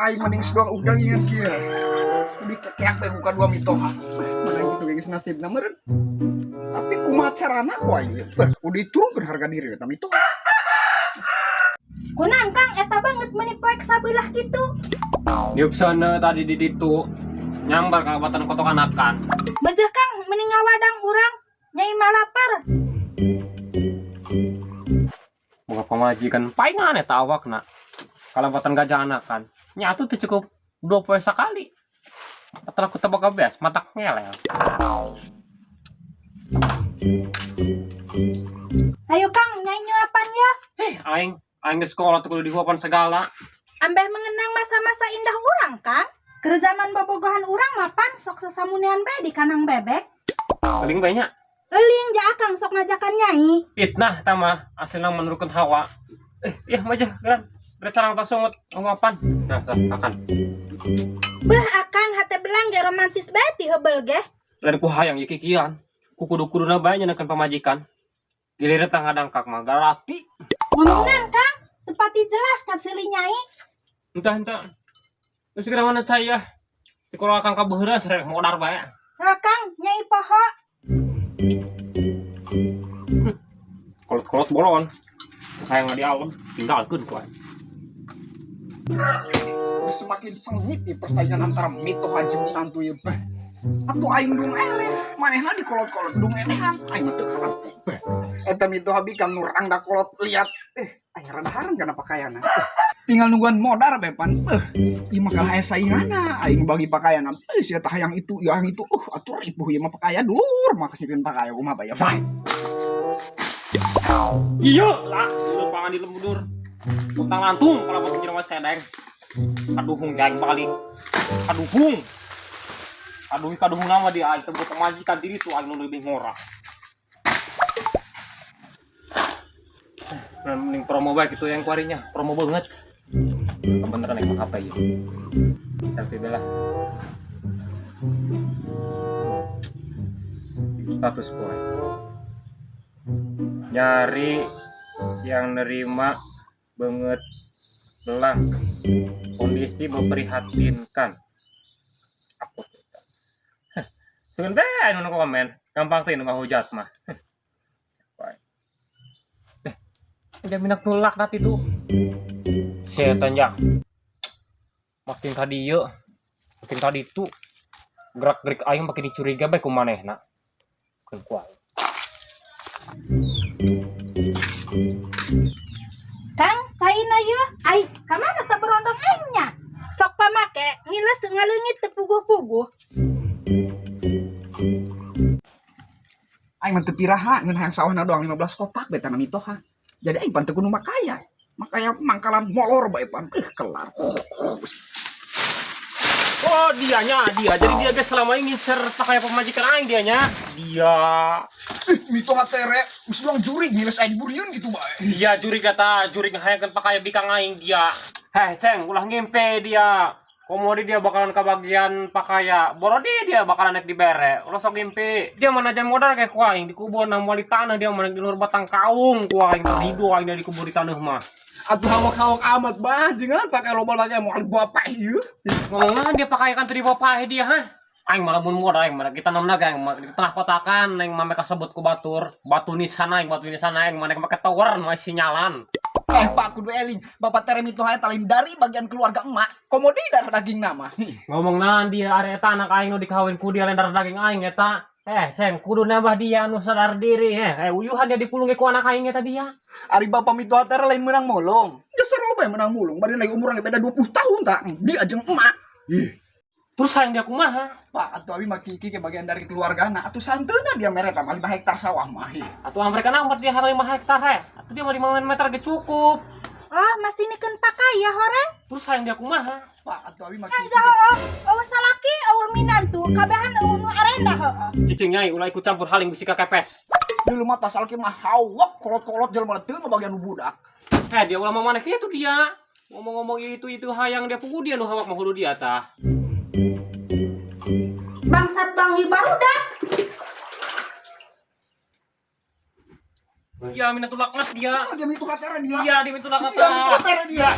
Aing mending sedoang udang ingat kieu. Lebih kekeak bae ku kadua mitoha. Mana gitu geus nasibna meureun. Tapi kumaha carana ku aing ieu? Beh, kudu diturunkeun harga diri eta mitoha. Kunan Kang, eta banget meuni poek sabelah kitu. Niup sana tadi di ditu nyambar ka batan kotok anakan. Bejeh Kang, mending ngawadang urang. Nyai mah lapar. Boga pamajikan paingan eta awakna. Kalabatan gajah anakan. Nyatu tuh cukup 2 poe sakali. Setelah ku tebak beas matak ngelel. Ayo Kang, nyai nyuapan ya. Aing aing geus sekolah tuh kudu dihuapan segala. Ambeh mengenang masa-masa indah urang, Kang. Keur zaman bobogohan urang mapan sok sesamunean bae di kanang bebek. Paling banyak Euling ja Akang sok ngajakan nyai. Fitnah tama aslina menurunkan hawa. Ya maju geran. Geran carang sungut nguapan. Nah, tah, akan. Beuh Akang hate belang ge romantis bae ti heubeul ge. Lain ku hayang ieu kikian. Ku kudu-kuduna bae nyeuneukeun pamajikan. Giliran tah ngadangkak mah garati. Ngomongnan Kang, tepati jelas ka ceuli nyai. Entah entah. Terus kira mana cai ya? Di kalau akang kabeureuh sareng modar bae. Heuh Kang, nyai poho. Kolot-kolot bolon. Hayang di alam tinggalkeun ku aing. Semakin sengit nih persaingan antara mitoha jeung minantu ieu beh. Atuh aing dung eleh, manehna di kolot-kolot dung elehan, aing mah teu kalah beh. Eta mitoha bikang nu rangda kolot liat. Aing rada hareng kana pakaianna. Tinggal nungguan modar be pan. Ieu mah kalah aya sainganna, aing bagi pakaianna. Sia tah hayang itu, yang itu. Atuh ripuh ieu mah pakaian dulur, mah kasihkeun pakaian kumaha bae ya. Bah. Iya lah, lupangan di lembudur. Utang lantung kalau buat jelema sedeng. Kaduhung jaing balik. Kaduhung. Kaduhung kaduhung nama dia aing teu pamajikan diri tuh aing nu lebih ngora. Mending promo baik itu yang kuarinya, promo banget. Beneran yang HP ya. Selfie bela. Status boy. Nyari yang nerima banget belang. Kondisi memprihatinkan. Apa tuh? Sebenarnya anu komen, gampang tuh nu ngahujat mah. Dia minat nulak nanti tuh. Setan ya. Makin tadi yuk. Makin tadi tuh gerak-gerik aing makin dicuriga bae ku manehna. Keun ku aing. Kang, caina yeuh. Ai, ka mana teh berondong aing nya? Sok pamake ngiles ngaleungit teu puguh-puguh. Aing mah teu piraha ngeun hayang sawahna doang 15 kotak bae tanah mitoha. Jadi aing pan teu kudu makaya. Makaya mangkalan molor bae pan. Kelar. Oh, dianya, dia. Jadi dia guys selama ini ngincer pakaian pemajikan aing dianya. Dia. Mitoha tere geus doang jurig ngiles aing burieun gitu bae. Dia jurig kata, jurig ngahayangkeun pakaian bikang aing dia. Heh, Ceng, ulah ngimpe dia. Komodi dia bakalan kebagian pakaya. Borodi dia bakalan naik dibere. Ulah sok ngimpi. Dia mana jangan modal kayak ku aing dikubur nang wali tanah dia mana di luar batang kaung ku aing terhidu aing dari dikubur di tanah mah. Atuh hawak-hawak amat bah jangan pakai loba pakai moal bapak ieu. Ngomong dia pakai kan tadi bapak dia hah? Aing malah mun modal aing malah kita nom naga aing mah di tengah kotakan aing mah mereka sebut ku batur. Batu nisan aing, batu nisan aing mana make tower masih sinyalan. Pak kudu eling, bapak tere mitoha eta lain dari bagian keluarga emak, komodi darah daging nama. Ngomong naon dia are eta anak aing nu dikawin ku dia lain darah daging aing eta. Seng kudu nambah dia nu sadar diri. Uyuhan dia dipulungi ku anak aing eta dia. Ari bapak mitoha tere lain menang mulung. Geus seru bae menang mulung, bari lagi umurna beda 20 tahun tak. Dia jeung emak. Ih. Terus hayang dia kumaha? Pak, atuh abi mah kiki ke bagian dari keluargana. Atuh santeuna dia mere tah 5 hektar sawah mah. Ih. Atuh mereka nambah dia 5 hektar he. Atuh dia mah 5 meter ge cukup. Oh, masih nikeun pakaya horeng. Terus hayang dia kumaha? Pak, atuh abi mah Kan kiki. jaho, eueuh salaki, eueuh minantu, kabehan eueuh nu arenda heueuh. Cicing nyai ulah ikut campur haling bisi kakepes. Dulu mah tas salaki mah hawak kolot-kolot jelema teu ngabagian nu budak. Dia ulah mah maneh kitu dia. Ngomong-ngomong itu hayang dia pugu dia nu hawak mah kudu dia tah. Bangsat bang ieu barudak. Dia minta tulak ngas dia. Oh, dia minta tulak dia. Iya, dia minta tulak Dia minta ngas. tulak dia.